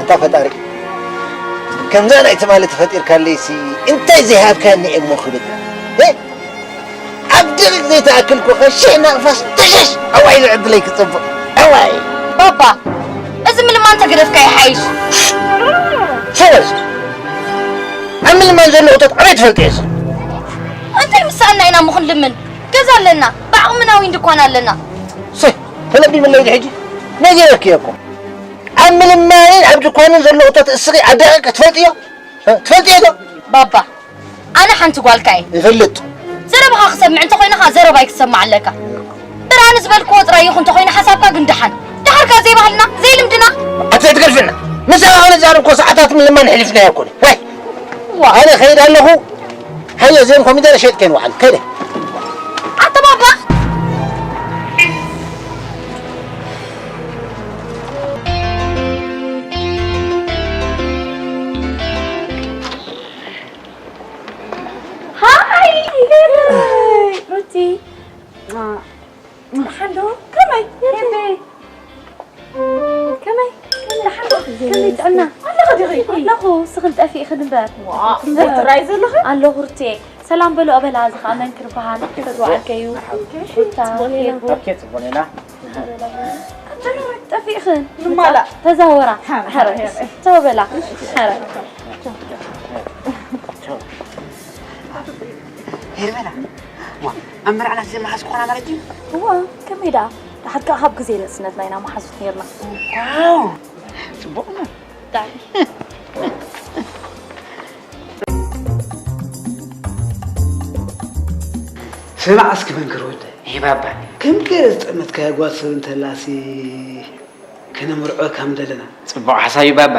እታ ፈጣሪ ከምዛ ናይ ትማሊ ተፈጢርካለይሲ እንታይ ዘይሃብካኒ እሞ ክብል እ? ኣብ ደቂቕ ዘይተኣክል ኮኸ ሽሕ ናቕፋስ ተሸሽ ኣዋይ ዝዕድለይ ክፅብቕ ኣዋይ ባባ እዚ ምልማን ተገደፍካ ይሓይሽ ሰበዝ ኣብ ምልማን ዘሎ እቶት ኣበይ ትፈልጥዮ እሱ እንታይ ምሳና ኢና ምኹን ልምን ገዛ ኣለና ብዓቕምና ዊን ድኳን ኣለና ሰይ ተለቢምለይ ሕጂ ነጊረክዮ እኮ ኣብ ምልማንን ኣብ ድኳንን ዘሎ እቶት እስኺ ኣዳቒ ክትፈልጥዮ ትፈልጥዮ ዶ ባባ ኣነ ሓንቲ ጓልካ እየ ይፈልጥ ዘረባኻ ክሰምዕ እንተኾይንኻ ዘረባይ ክትሰማዕ ኣለካ ብርሃን ዝበልክዎ ጥራይ ይኹን እንተኾይኑ ሓሳብካ ግን ደሓን ደሓርካ ዘይባህልና ዘይልምድና ኣትለይ ትገድፍና ምሳኻ ክንዛረብ እኮ ሰዓታት ምልማን ሕሊፍናዮ እኮ ዋይ ኣነ ኸይድ ኣለኹ ሃየ እዚኦም ኮሚደረ ሸጥከን ውዓል ከይደ ኣተባባ ሃይ ሩቲ ሓንዶ ከመይ ከመይ ከመይ ደሓን ዶ? ከመይ ጥዕና ኣለኹ ዲኺ ኣለኹ ስኽን ጠፊእኽን እምበር እንታይ ትራይ ዘለኺ ኣለኹ ሩቴ ሰላም በሉ ኣበላ እዚ ኸዓ መንክር በሃል ፈትዋ ዓርከዩ ሩታ ሄቡ ጠፊእኽን ንማላእ ተዛወራ ቻው በላ ሄርሜላ ዋ ኣብ መርዓና ዘይመሓዝኩ ኾና ማለት ድዩ እዋ ከመይ ደኣ ደሓር ከኣ ካብ ግዜ ንእስነትና ኢና መሓዙት ነርና ዋው ጽቡቕ ነው ብጣዕሚ ስማዕ እስኪ መንክር ወደ ይህ ባባ ከም ገለ ዝጠመትካያ ጓል ሰብ እንተላሲ ከነምርዖ ከም ዘለና ጽቡቕ ሓሳብ እዩ ባባ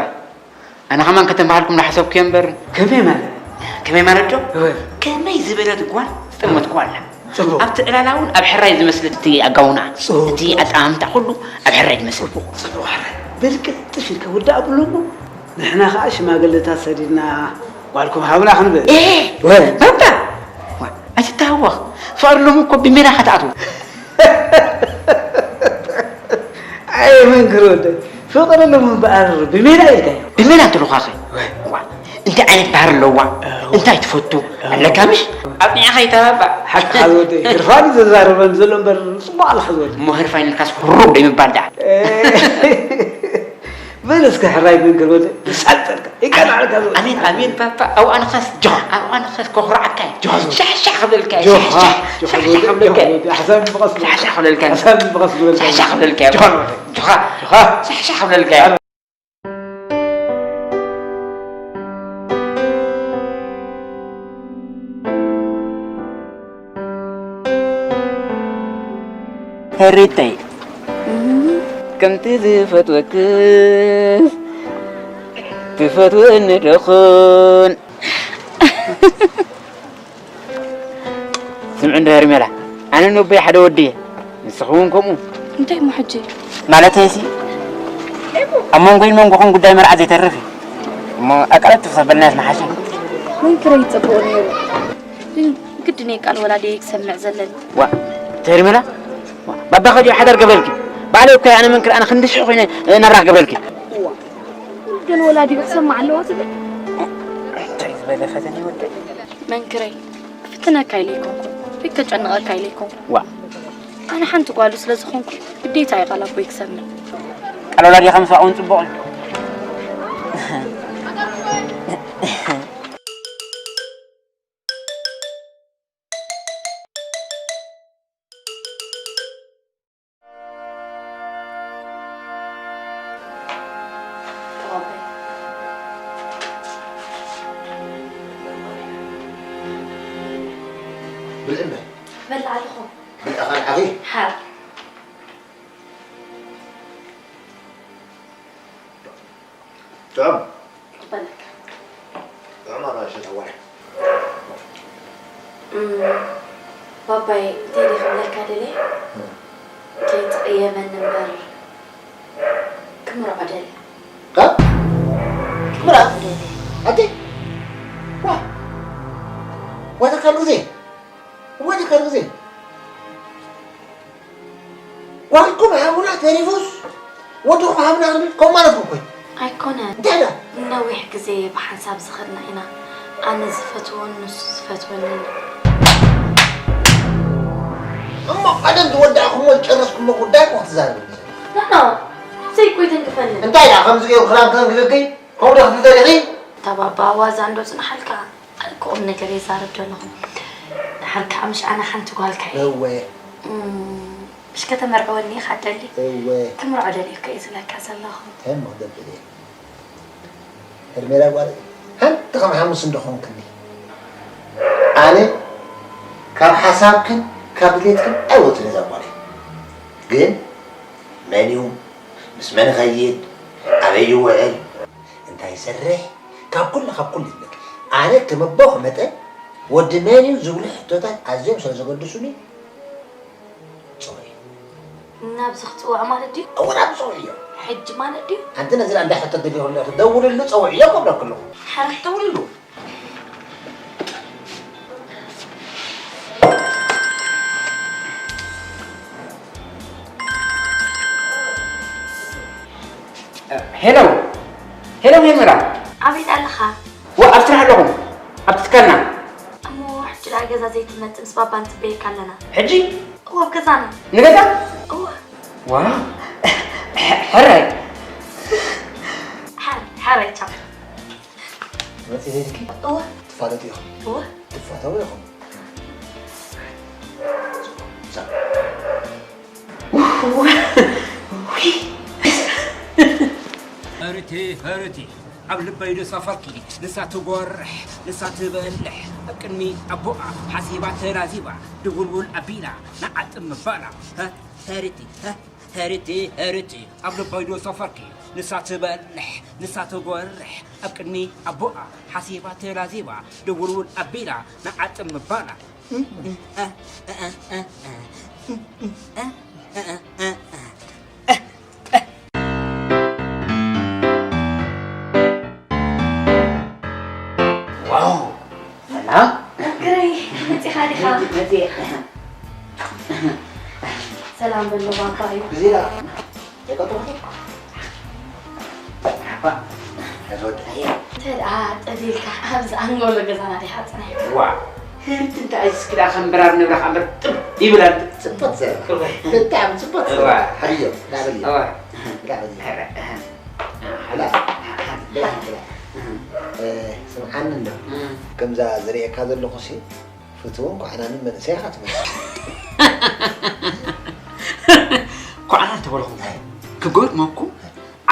ኣነ ከማን ከተን በሃልኩም ናሓሰብኩ እየ እምበር ከመይ ማለት ከመይ ማለት ዶ ከመይ ዝበለት ጓል ዝጠመትኩ ኣላ ኣብቲ ዕላላ እውን ኣብ ሕራይ ዝመስል እቲ ኣጋውና እቲ ኣጠማምታ ኩሉ ኣብ ሕራይ ዝመስል በል ቅልጥፍ ኢልካ ወዳእ ኣብሎ እሞ ንሕና ከዓ ሽማግለታት ሰዲድና ጓልኩም ሃብና ክንብል ባባ ኣይትተሃወኽ ፍቕሪ ሎሚ እኮ ብሜዳ ከተኣትዎ ኣየ መንክር ወደይ ፍቕሪ ሎም እምበኣር ብሜዳ ኢልካዮ ብሜዳ እንትልኳኸ እንታይ ዓይነት ባህሪ ኣለዋ እንታይ ትፈቱ ኣለካ ምሽ ኣብ ኒዕኻ ይተባባዕ ሓቂ ሓዝ ወደይ ግርፋን ዘዛርበን ዘሎ እምበር ፅቡቅ ኣለ ሓዝ ወደይ እሞ ህርፋይን ኢልካስ ሁሩብ ደይ ምባል ደኣ በል እስከ ሕራይ መንክር ወደይ ይሳልጠልካ ይቀናዕልካ ዝወ ኣሜን ኣሜን ባባ ኣብኡ ኣነኸስ ጆ ኣብኡ ኣነኸስ ከኹርዓካ ጆ ሻሕሻሕ ክብለልካ ጆ ሻሕሻሕ ክብለልካ ሓሳብ በቐስ ሻሕሻሕ ክብለልካ ሓሳብ በቐስ ሻሕሻሕ ክብለልካ ጆ ጆ ሻሕሻሕ ክብለልካ ሄሪተይ ከምቲ ዝፈትወክስ ትፈትወኒ ደኹን ስምዒ እንዶ ሄርሜላ ኣነ ነቦይ ሓደ ወዲ እየ ንስኺ እውን ከምኡ እንታይ እሞ ሕጂ ማለተይሲ ኣብ መንጎይን መንጎኹም ጉዳይ መርዓ ዘይተርፍ እዩ እሞ ኣቀለጥፍ ተበልናዮስ መሓሸ መንክረይ ይፅብቑ ነይሩ ግን ግድን እየ ቃል ወላዲየይ ክሰምዕ ዘለኒ ዋ ሄርሜላ ባባ ከዲኡ ሓዳር ገብረልኪ ባዕለይ እኮ ኣነ መንክር ኣነ ክንዲ ሽሕ ኮይነ ናብራ ክገብረልኪ ግን ወላዲኡ ክሰምዕ ኣለዎ ትብል እንታይ ዝበለ ፈተነ ይወደል መንክረይ ክፍትነካ ኢለ ኣይኮንኩን ወይ ከጨንቐካ ኢለ ኣይኮንኩን ዋ ኣነ ሓንቲ ጓሉ ስለ ዝኾንኩ ግዴታ እዩ ቃል ኣቦይ ክሰምዕ ቃል ወላዲኻ ምስማዕ እውን ፅቡቕ እዩ ብልዒ እምበር በልዓ ኣለኹ ብልዒ ካልዓኺ ሓር ጥዑም ክበለካ ጥዑም ኣራሽ ተዋሪ ባባይ እንታይ ደ ክብለካ ደልየ ከይትቕየመኒ እምበር ክምርዖ ደልየ ክምርዖ ደልየ ኣቲ ዋ ዋታ ካልኡ ዘይ ዋታ ካልኡ ዘይ ጓልኩም ሃቡና ተሪፉስ ወድኹም ሃቡና ክንብል ከም ማለት እኮ እዩ ኣይኮነን። እንታይ ደኣ? ነዊሕ ግዜ ብሓንሳብ ዝኸድና ኢና። ኣነ ዝፈትዎን ንሱ ዝፈትወንን። እሞ ቀደም ዝወዳእኩሞ ዝጨረስኩሞ ጉዳይ እኮ ክትዛረብኒ ዘለኺ። ኖ ኖ፣ ዘይኮይ ተንክፈኒ። እንታይ ደኣ ከምዚ ገይሩ ክዳን ክተንክፈኪ? ከምኡ ዶ ክትደልኺ? እታ ባባ ዋዛ እንዶ ጽንሓልካ። ቁም ነገር ይዛረብ ዘለኹ። ድሓር ከዓ ምሽ ኣነ ሓንቲ ጓልካ እየ። እወ እም፣ ምሽ ከተመርዕወኒ ኢኻ ደሊ። እወ ክምርዖ ደልየካ እየ ዝብለካ ዘለኹ። እንታይ እሞ ክደብል እየ? ሄርሜላ ጓለይ ሓንቲ ከም ሓሙስ እንዶ ኾንክኒ። ኣነ ካብ ሓሳብክን ካብ ድሌትክን ኣይወፅን እዛ ጓለይ። ግን መን እዩ? ምስ መን ይኸይድ? ኣበይ ይውዕል? እንታይ ይሰርሕ? ካብ ኩሉ ካብ ኩሉ ይብለክ። ኣነ ከም ኣቦ መጠን ወዲ መን እዩ ዝብሉ ሕቶታት ኣዝዮም ስለ ዘገድሱኒ ጽውዕ እዩ። ናብዚ ክጽውዕ ማለት ድዩ? እወ ናብ ጽውዕ እዮም። ሕጂ ማለት ድዩ? ኣንቲ ነዚ እንዳ ሕቶ ደሊኹ ኣለኹ ደውልሉ ጽውዕ እዮም ከብለኩ ኣለኹ። ሓረ ደውልሉ። ሄሎ ሄሎ፣ ሄርሜላ። ኣበይ ኣለኻ? ወ ኣብ ስራሕ ኣለኹም፣ ኣብቲ ትካልና። እሞ ሕጂ ደኣ ገዛ ዘይትመጽእ ምስ ባባ ንጽበየካ ኣለና። ሕጂ እወ ኣብ ገዛና። ንገዛ? እወ ዋው፣ ሕራይ። ሓር ሓራይ ቻው። መጽእ ዘይልኪ እወ ትፋለጡ ኢኹም። እወ ትፋተው ኢኹም። ህርቲ ህርቲ ኣብ ልበይ ዝሰፈርኪ ንሳ ትጎርሕ ንሳ ትበልሕ ኣብ ቅድሚ ኣቦኣ ሓሲባ ተላዚባ ድውልውል ኣቢላ ንዓጥም ምባላ። ህርቲ ህርቲ ህርቲ ኣብ ልበይ ዝሰፈርኪ ንሳ ትበልሕ ንሳ ትጎርሕ ኣብ ቅድሚ ኣቦኣ ሓሲባ ተላዚባ ድውልውል ኣቢላ ንዓጥም ምባላ። ዋው፣ ሰላም። ግረይ መጺኻ ዲኻ? መጽእ። ሰላም በሎ ባባ እዩ። እዚኣ የቀጥሩ ሓባ፣ ሕዞድ። እንተ ደኣ ጠቢልካ ኣብዚ ኣንጎሎ ገዛና ዲኻ ጽናሕ? ዋ፣ ህርቲ እንታይ እስኪ ደኣ ከም ብራር ንብረኻ እምበር ጥብ ይብል ኣሎ። ጽበት ዘላ እወ። ብጣዕሚ ጽበት እወ። ዘላ። ሕዮ ላበል እወ። ላበል ሕረ፣ እህ። ብላ ብላ ብላ ብላ። እ፣ ስምዓኒ እንዶ እህ። ከምዛ ዝርእየካ ዘለኹ ሲ ፍትውን ኳዕናንን መንእሰይ ኢኻ ትመስል። ኳዕና እንተበልኹም ክገርመኩም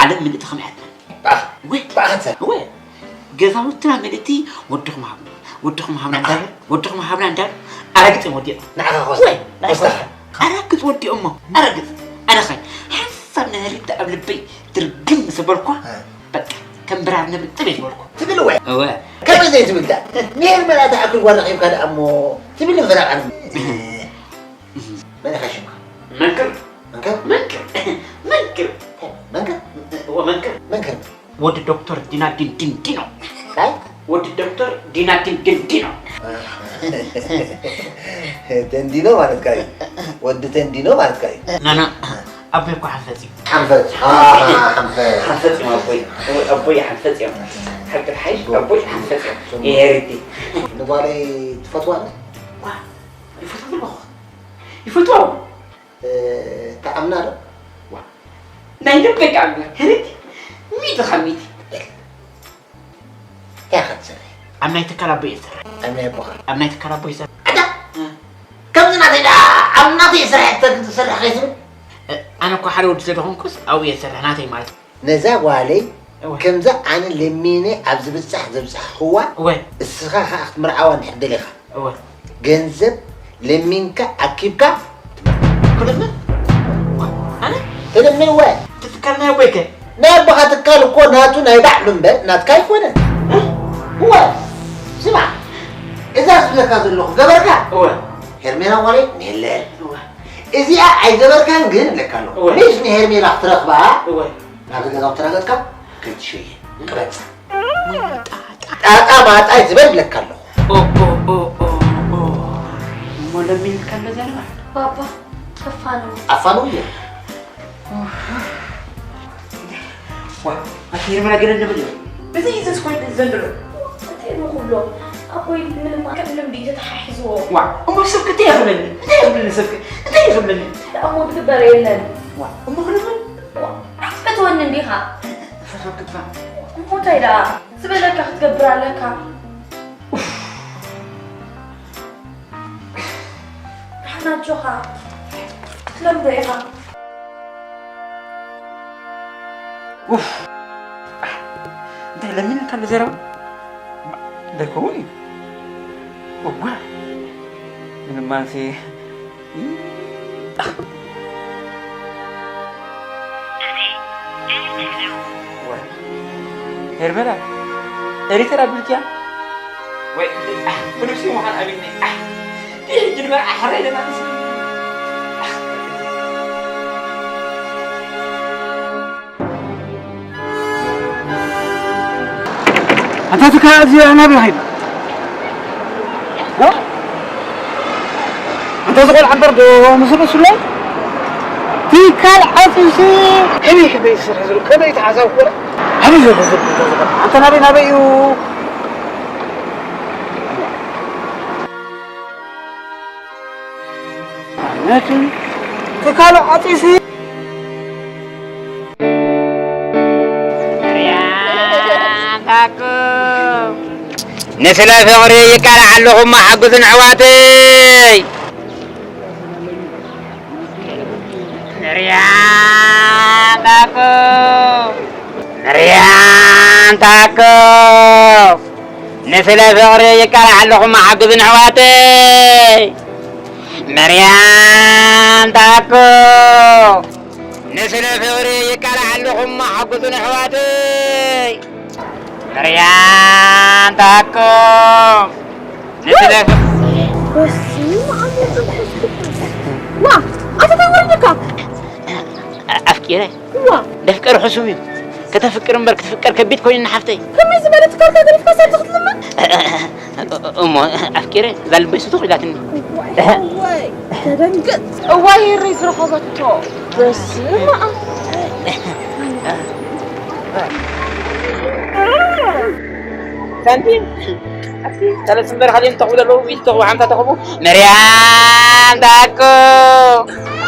ዓለም ምልእቲ ከም ሕትመን። ባህ ወይ ባህ ኣንተ ወይ ገዛውትና ምልእቲ ወድኹም ሃብና ወድኹም ሃብና እንዳበል ወድኹም ሃብና እንዳበል ኣረግጥ እዮም ወዲኦም። ንዓኻ ኮስ ወይ ኮስታ ኣረግጥ ወዲኦሞ ኣረግጥ ኣረኸ ሓሳብ ናይ ሪታ ኣብ ልበይ ድርግም ምስ በልኳ በቃ ከም ብራር ነብል ጥብ ዝበልኩ። ትብል ወይ እወ ከመይ ዘይትብል ዳ ንሄርሜላ ተኣክል ጓል ረኺብካ ደኣ እሞ ትብል እምበር ኣነ መን ኢኻ ሽምካ መንክር መንክር መንክር መንክር መንክር እወ መንክር መንክር ወዲ ዶክተር ዲናዲን ዲንዲኖ ታይ ወዲ ዶክተር ዲናዲን ዲንዲኖ ተንዲኖ ማለትካ እዩ ወዲ ተንዲኖ ማለትካ እዩ ናና ኣቦይ እኮ ሓንፈፅ እዩ ሓንፈፅ ሓንፈፅ ሓንፈፅ እዮም ኣቦይ ኣቦይ ሓንፈፅ እዮም ሓቂ ሓይሽ ኣቦይ ሓንፈፅ እዮም የሄሪቲ ንጓለይ ትፈትዋ ይፈትዋ ኣለኹ ይፈትዋ ተኣምና ዶ ናይ ልበይ ከኣ ሄሪቲ ሚእቲ ካብ ሚእቲ እንታይ ኢኻ ትሰርሕ ኣብ ናይ ትካል ኣቦይ እየ ዝሰርሕ ኣብ ናይ ኣቦኻ ኣብ ናይ ትካል ኣቦይ እየ ዝሰርሕ ኣታ ከምዚ ናተይ ደኣ ኣብ ናተይ ስራሕ ትሰርሕ ከይትብል ኣነ እኮ ሓደ ወዲ ስለዝኾንኩስ ኣብኡ እየ ዝሰርሕ ናተይ ማለት እዩ ነዛ ጓለይ እወ። ከምዛ ኣነ ለሚነ ኣብ ዝብጻሕ ዘብጻሕኽዋ እወ እስኻ ኸኣ ክትምርዓዋ እንድሕር ደሊኻ እወ ገንዘብ ለሚንካ ኣኪብካ ክልምን ኣነ ተለምን ወ ትትካል ናይ ኣቦይከ ናይ ኣቦኻ ትካል እኮ ናቱ ናይ ባዕሉ እምበር ናትካ ኣይኮነን እወ ስማዕ እዛ ዝብለካ ዘለኹ ገበርካ እወ ሄርሜላ ጓለይ ንህለን እወ እዚኣ ኣይገበርካን ግን እብለካ ኣለኹ እወ። ምስ ንሄርሜላ ክትረኽባ እወ ናብዚ ገዛ ትረገጽካ ከይትሸየ ቅረጽ ጣጣ ማጣ ዝበል እብለካ ኣለኹ ኦኦኦኦኦ እሞ ለሚንካ ኣሎ ዘረባ ባባ ተፋኑ ኣፋንው እየ ዋ ኣቲ ሄርመላ ገለ እንደበል እዩ። እዚ ኢየሱስ ኮይ ዘንድሮ እንታይ ነው ኩሎ ኣቦይ ምንም ከብልም ድዩ ተተሓሕዝዎ። ዋ እሞ ሰብክ እንታይ ይኽብለኒ? እንታይ ይኽብለኒ ሰብክ? እንታይ ይኽብለኒ? እሞ ትግበር የለን። ዋ እሞ ክልምን? ዋ ኣይትፈትወኒ እንዲኻ። ፈትወ ክትፋ እሞ እንታይ ደኣ ዝበለካ ክትገብር ኣለካ። ደሓን ኣጆኻ ክትለምዶ ኢኻ። ኡፍ እንታይ ለሚንካ ብዘረባ ደከውን እዩ። እዋ ምንማንሲ ሄርሜላ ኤሪትራ ብልኪያ ወይ ብሉሲ ምዃን ኣቢኒ ድሕጂ ንበር ኣሕረይ ደና ኣንታ ትካል እዚ ናበይ ኸይዱ? እ? ኣንታ እዚ ቆልዓ እምበር ዶ ምስሉ ስሎ? ትካል ዓፂሲ ከመይ ከመይ ዝሰርሕ ዘሎ? ከመይ ተሓሳብ ክበረ? ኣበይ ዘሎ ዘሎ? ኣንታ ናበይ ናበይ እዩ? ነቲ ትካል ዓፂሲ ንስለ ፍቕሪ ይቃላዕ ኣለኹ እሞ ሓግዙን ኣሕዋተይ። ንርያን ታኮ ንርያን ታኮ ንስለ ፍቕሪ ይቃላዕ ኣለኹ እሞ ሓግዙን ኣሕዋተይ። መርያም ታኮ ንስለ ፍቕሪ ይቃላዕ ኣለኹ እሞ ሓግዙን ኣሕዋተይ። መርያም ታኮ ንስለ ፍቕሪ በስመ ኣብ ወወልድ ወመንፈስ ቅዱስ። ዋ ኣቶ እንታይ ወሪድካ? ኣፍቂረ እዋ ደፍቀር ሕሱም እዩ። ከተፍቅር እምበር ክትፍቀር ከቢድ ኮይኑ ንሓፍተይ። ከመይ ዝበለ ትካልካ ገዲፍካ ሳብዚ ክትልምን? እሞ ኣፍቂረ እዛ ልበይ ስቱቕ ኢላትኒ። እዋይ እዋይ ተደንግጥ። እዋይ ሪ ዝረኸበቶ በስመ ኣብ። ሳንቲም ሰለስተ እምበር ኻሊእን ተኽቡ ዘለዉ ቢት ተኽቡ ሓምሳ ተኽቡ መርያም ታኮ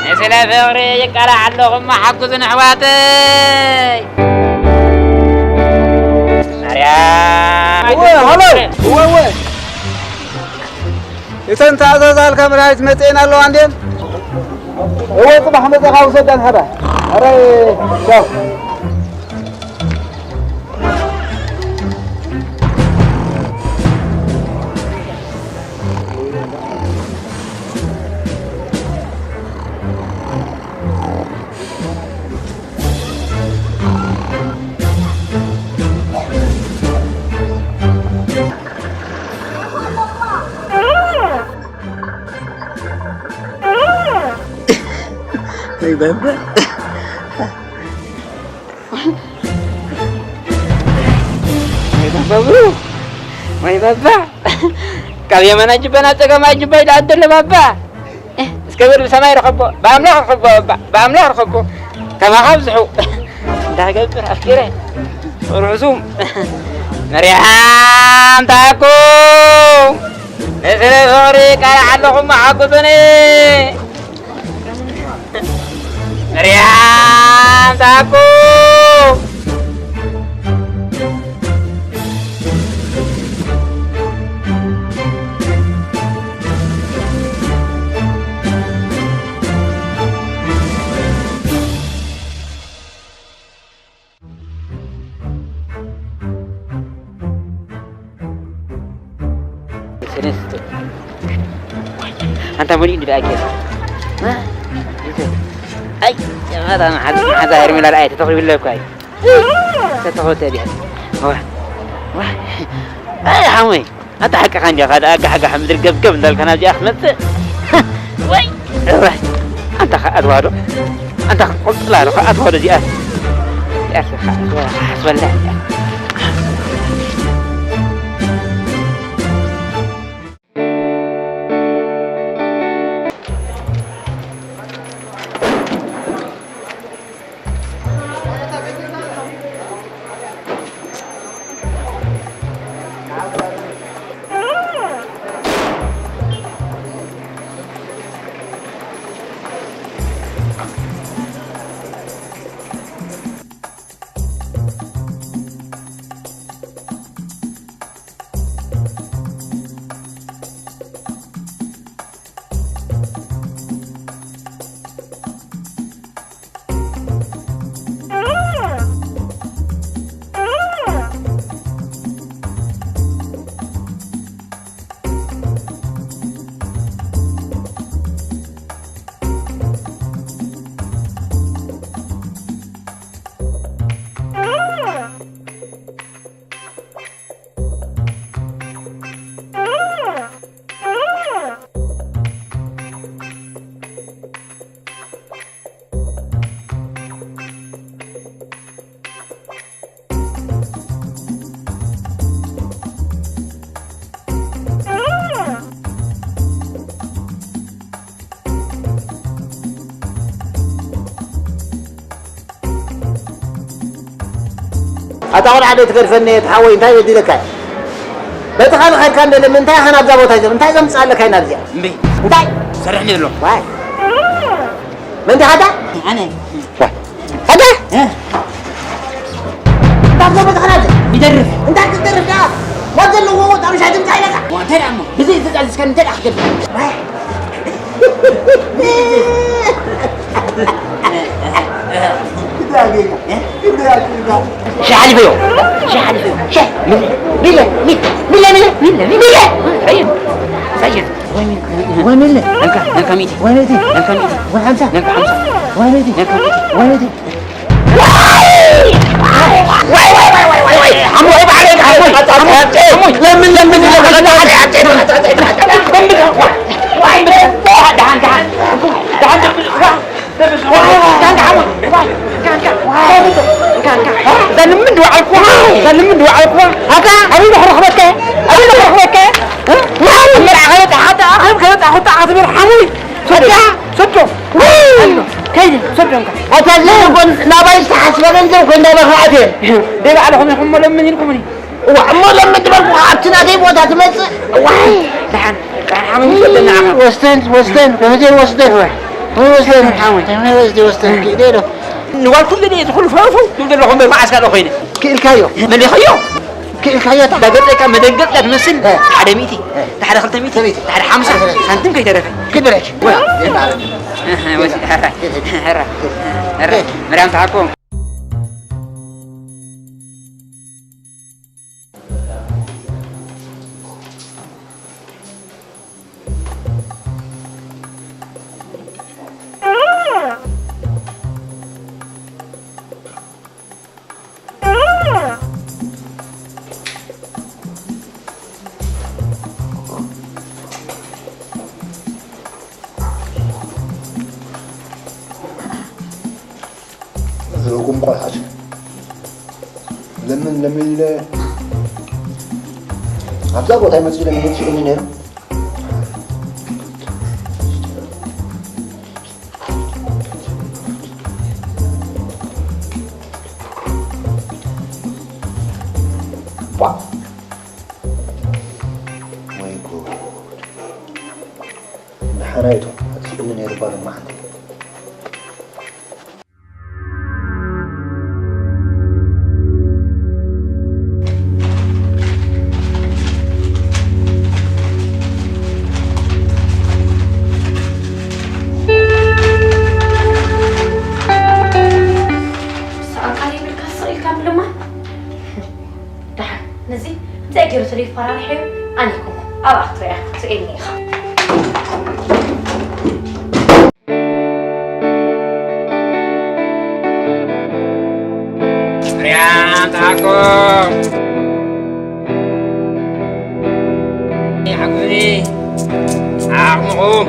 ንስለ ፍቕሪ ይቃላዕ ኣለኹ እሞ ሓግዙን ኣሕዋተይ። መርያም እወ ሃሎ እወ እወ እተን ተኣዛዛልካ መድሃኒት መፅኤን ኣለዋ እንዴን እወ ፅባሕ መፅኻ ውሰዳን ሃዳ ኣረ ቻው Hey, Bamba. ወይ ባባ ብሩ ወይ ባባ ካብ የማናይ ጅባ ናብ ጸጋማይ ጅባ ኢሉ ኣደለ ባባ እስከ በል ብሰማይ ረኸቦ ብኣምላኽ ረኸቦ ባባ ብኣምላኽ ረኸቦ ከማኻ ኣብዝሑ እንዳገብር ኣፍቂረ ርሑሱም መርያም ታኮ ንስለ ፍቕሪ ቃል ሓለኹም ሓግዙኒ መርያም ታኩ ሰለስተ ኣንታ መሊኡ እንዲ ደኣ ጌሩ ኣይ ጀማታ መሓዛ ሄርሜላ ደኣ ተተኽቢለ እኳ እዩ ተተኸተ ዲያ ዋ ዋ ኣይ ሓሞይ ኣታ ሓቅኻ እንዲኻ ደኣ ጋሕጋሕ ምድሪ ገብገብ እንዳልካ ናብዚኣ ክትመጽእ ወይ እዋይ ኣንታ ኸኣ ኣድዋዶ ኣንታ ቁልቁላ ዶ ኸኣ ኣድዋዶ እዚኣ እዚኣ ኸኣ ኣድዋዶ ሓስበላ እዚኣ ቆልዓ ዶ ትገድፈኒ እየ፣ ተሓወይ፣ እንታይ በዲለካ እየ? በቲ ካልእ ኸድካ እንደ ለምን እንታይ ኸን ኣብዛ ቦታ ይዘም-፣ እንታይ ዘምጽኣለካ ኢና ኣብዚኣ? እምቢ። እንታይ? ሰርሕኒ ኣሎ። ዋይ። መን ዲኻ ኣታ? ኣነ። ዋይ። ኣታ? እ? እንታይ ዘመትካ ናብዚ? ይደርፍ። እንታይ ክትደርፍ ደኣ? ሞት ዘለዎ ሞት ኣብ ሻይ ትምጻእ ኢለካ? ዋ፣ እንታይ ደኣ እሞ? ብዘይ ዝተዛዝዝከኒ እንታይ ደኣ ክትገብር? ዋይ። ሺሕ ሓሊፈዮ። ሺሕ ሓሊፈዮ። ሺሕ። ሚለ፣ ሚለ፣ ሚለ፣ ሚለ፣ ሚለ። ኣይ፣ ሳይድ። ወይ ሚለ። ወይ ሚለ። ነካ፣ ነካ ሚእቲ። ወይ ሚእቲ። ነካ ሚእቲ። ወይ ሓምሳ። ነካ ሓምሳ። ወይ ሚእቲ። ነካ ሚእቲ። ወይ ሚእቲ። ለምን፣ ለምን፣ እዛ ልምድ ወዓልኩዋ፣ እዛ ልምድ ወዓልኩዋ። ኣታ ኣበይ ዶ ክረኽበካ? ኣበይ ዶ ክረኽበካ? እ? ኣብ መርዓ ከበጽሓ፣ ኣታ ኣኽርም ከበጽሓ፣ ኣታ ክትብል ሓሙይ። ሰዳ፣ ሰዶ። ከይዲ፣ ሰዶ እንካ። ኣታ ለይኮን ናባይ ዝተሓስበ ገንዘብ ኮን ናባኻ ኣትየ። ደይ ባዕልኹም ኢኹም እሞ ለምን ኢልኩምኒ። እዋ፣ እሞ ለምን ትበልኩ ኣብቲ ናተይ ቦታ ትመጽእ? ዋይ፣ ደሓን፣ ደሓን ሓሙይ ሰደና ዓኻ። ወስተን፣ ወስተን፣ ከመይ ወስተን? ወይ ወስተን፣ ሓሙይ። ከመይ ወስዲ ወስተን? ኪደ ዶ? ንዋል ኩሉ ደይ ትኹሉ ፈፉ፣ ትብል ዘለኹም መዓስ ካልኦ ኮይነ። ክኢልካዮ? መሊኸዮ? ክኢልካዮ? ዳገጠካ መደንገጥካ ትመስል። እ። ሓደ ሚእቲ፣ እ። ሓደ ክልተ ሚእቲ፣ ሰበይቲ። ሓደ ሓምሳ ሳንቲም ከይተረፈ። ክድረች። ወይ፣ የማረ። እህ፣ ወሲ-፣ ኧረ፣ ኧረ፣ ኧረ፣ መርያም ተሓኮ። ዝረኩም ቆልዓት ለምን ለምን ኢለ ኣብዛ ቦታ ይመፅእ ኢለ መግለፂ ሽእኒ ነይሩ። ቧ! ወይ ጉድ! ደሓናይቱ ኣጥፊኡኒ ነይሩ እባ ሎማዓንቲ። ሰዓት ይብልካ ስቕ ኢልካ ምልማን። ደሓን ነዚ እንታይ ገይሩ ስለ ይፈራርሐ እዩ ኣነ ይኮንኩ ኣብኣ ክትሪኣ ትርእየኒ ኢኻ። ርያ ተኣኮ ሓቁኒ ዓቕምኹም።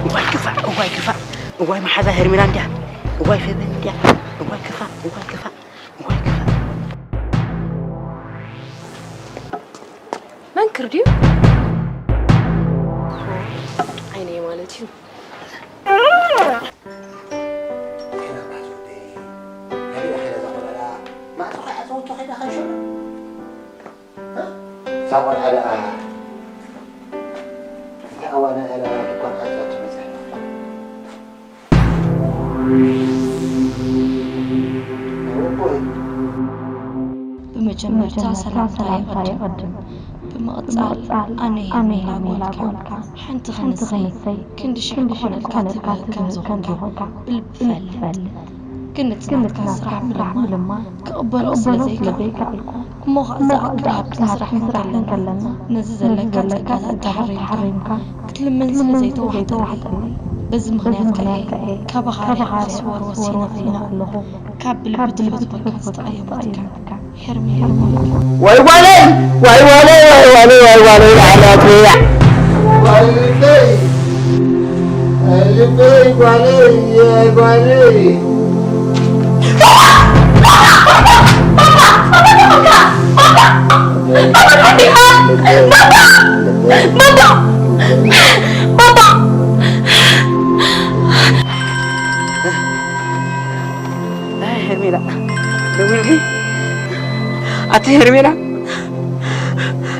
እዋይ ክፋእ፣ እዋይ ክፋእ፣ እዋይ መሓዛ ሄርሜላ እንድያ፣ እዋይ ፌበ እንድያ፣ እዋይ ክፋእ፣ እዋይ ክፋእ፣ እዋይ ክፋእ። መንክር ድዩ? ዓይነይ ማለት እዩ። እዛ ቆልዓ ደኣ፣ እዛ ኣዋና እያ ደኣ ድኳን ሓንሳብ ትመጽእ። ብመጀመርታ ሰላምታ ይቐድም። ብምቕጻል ኣነ ሄርሜላ ጓልካ ሓንቲ ክንሰይ ክንዲ ሽሕ ክኾነልካ ትብህግ ከም ዝኾንካ ብልቢ እፈልጥ። ግን እቲ ናትካ ስራሕ ምልማ ክቕበሎ ስለ ዘይከኣልኩ፣ እሞ ኸኣ ዝኣክል ሃብትን ስራሕን ከለና፣ ነዚ ዘለካ ጸጋታት ተሓሪምካ ክትልምን ስለ ዘይተዋሕጠለይ፣ በዚ ምኽንያት ከኣ እየ ካባኻ ርሕቕ ክስወር ወሲነ ኣለኹ። ካብ ብልቢ ትፈትወካ ዝተቐየመትካ ሄርሜላ። ወይ ጓለይ፣ ወይ ጓለይ፣ ወይ ጓለይ፣ ወይ ጓለይ፣ ላዕላትያ። ጓለይ፣ ልበይ፣ ጓለይ፣ ጓለይ። ኣቲ ሄርሜላ፣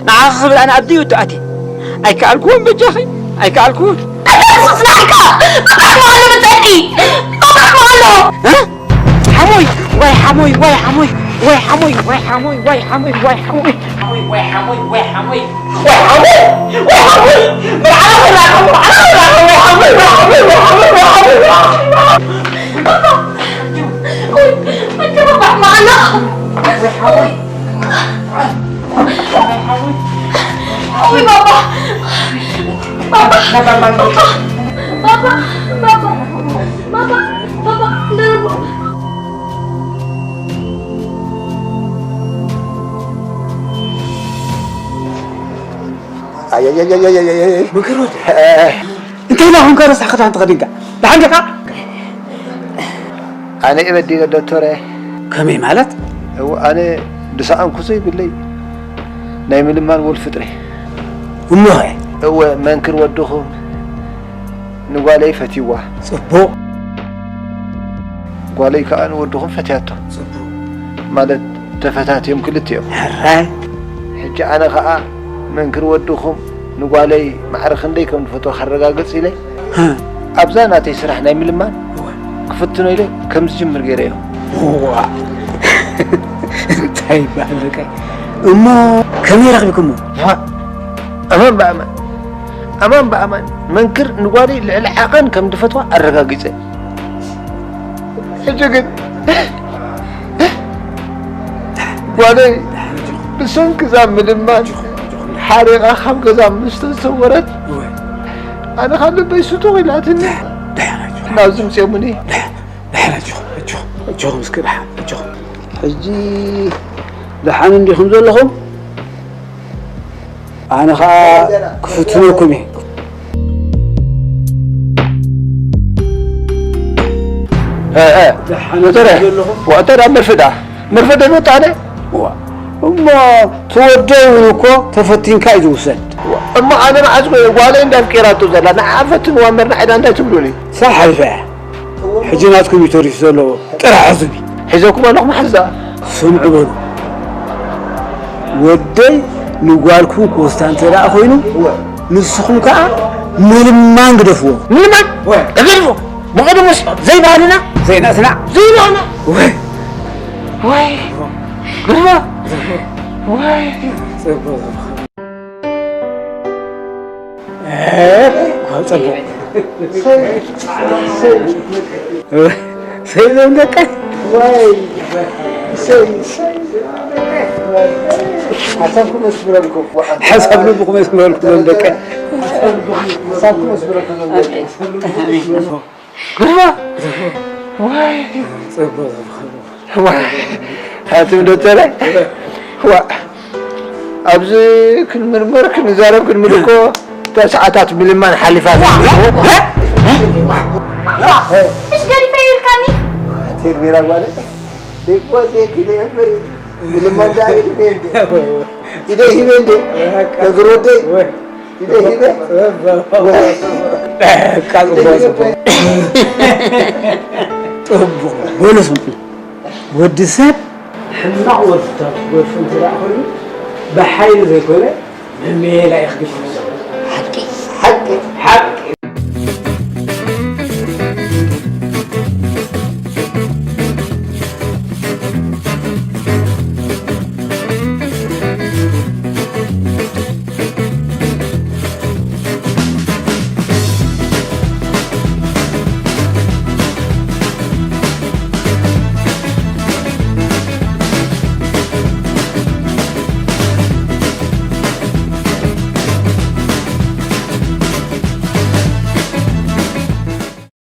ንዓኺ ክብል ኣነ ኣብ ደይወቱ ኣትየ። ኣይከኣልኩዎን በጃኺ፣ ኣይከኣልኩዎን። ኣታ ስኽስናሕካ! ባባሕ መዓሎ መጸኪ! ባባሕ መዓሎ! እ? ሓሞይ፣ ዋይ ሓሞይ፣ ዋይ ሓሞይ፣ ዋይ ሓሞይ፣ ዋይ ሓሞይ፣ ዋይ ሓሞይ፣ ዋይ ሓሞይ። ኣይይይይይይይይይ። ምክር ወዲ። እንታይ ኢላ ኹንካ ረሳሕ ክዳን ተኸዲንካ? ደሓን ዲኻ? ኣነ እየ በዲለ ዶክተረ። ከመይ ማለት? እው ኣነ ድሰኣንኩ ዘይብለይ ናይ ምልማን ወልፊ ጥረ። እሞኸ? እወ መንክር ወድኹም ንጓለይ ፈትይዋ። ጽቡቕ። ጓለይ ከኣ ንወድኹም ፈትያቶ። ጽቡቕ። ማለት ተፈታትዮም ክልቲኦም። ሕራይ። ሕጂ ኣነ ከኣ መንክር ወድኹም ንጓለይ ማዕረ ክንደይ ከም ዝፈትዋ ከረጋግጽ ኢለ ኣብዛ ናተይ ስራሕ ናይ ምልማን ክፍትኖ ኢለ ከም ዝጅምር ገይረዮ። ዋ፣ እንታይ ይበሃል በቃ። እሞ ከመይ ረኺብኩሞ? ዋ፣ ኣማን ብኣማን ኣማን ብኣማን መንክር ንጓለይ ልዕሊ ዓቐን ከም ዝፈትዋ ኣረጋጊጸ። ሕጂ ግን ጓለይ ብሰንኪ እዛ ምልማን ሓሪቓ ካብ ገዛ ምስ ተሰወረት ኣነ ካብ ልበይ ስቱቕ ኢላትኒ። ናብዚ ምፅኦምኒ። ደሓን ኣጆኹም፣ ኣጆኹም፣ ኣጆኹም እስከ ደሓን ኣጆኹም። ሕጂ ደሓን እንዲኹም ዘለኹም? ኣነ ኸኣ ክፍትነኩም እየ። እ፣ እ፣ ደሓን ዶክተረ፣ ዘለኹም? ዋ፣ እንታይ ደኣ መርፍእ ደኣ? መርፍእ ደኣ ይወጣ ኣነ? ዋ፣ እሞ ትወደው እውን እኮ ተፈቲንካ እዩ ዝውሰድ። እሞ ኣነ መዓዝ ጓለይ እንዳ ኣፍቂራቶ ዘላ ንዓ ፈትንዋ እምበር ንዓይ ደኣ እንታይ ትብሉኒ? ሳሕ ሓሊፋ እያ። ሕጂ ናትኩም እዩ ተሪፉ ዘሎ። ጥራሕ ሕዙኒ። ሒዘኩም ኣለኹ መሓዛ። ስምዑ በሉ። ወደይ ንጓልኩም ክወስዳ እንተ ደኣ ኮይኑ፣ ንስኹም ከኣ ምልማን ግደፍዎ። ምልማን? እወ። እግድፎ። ብቕድሙስ ዘይባህልና? ዘይናትና? ዘይባህልና? ወይ። ወይ። ግርማ። ወይ። እ፣ ዋ፣ ጽቡቕ። ሰይ፣ ሰይ፣ ሰይ፣ ዞም ደቀ። ዋይ፣ ሰይ፣ ሰይ፣ ዞም ደቀ። ሓሳብኩም መስምረልኩም። ሓሳብ ልብኩም መስምረልኩም ዞም ደቀ። ሓሳብኩም መስምረልኩም ዞም ደቀ። ግርማ! ዋይ! ጽቡቕ። ዋይ! ሓትም ዶክተረ? ዋ! ኣብዚ ክንምርመር ክንዛረብ ክንብል እኮ እታ ሰዓታት ምልማን ሓሊፋ። ዋ! ዋ! ዋ! እሽ ገዲፈ ይልካኒ? ቴርሜላ ጓለ? ደቆ ዜኪ ደፈሪ። ምልማን ዳሪ እንዴ? ኢደ ሂበ እንዴ? እግር ወደይ? ጽቡቕ። በሉ ስምዑ። ወዲ ሰብ ሕማቕ ወልፍታት ክገድፎ እንተ ደኣ ኾይኑ፣ ብሓይሊ ዘይኮነ፣ ብሜላ እዩ ክግድፎ። ሓቂ፣ ሓቂ፣ ሓቂ።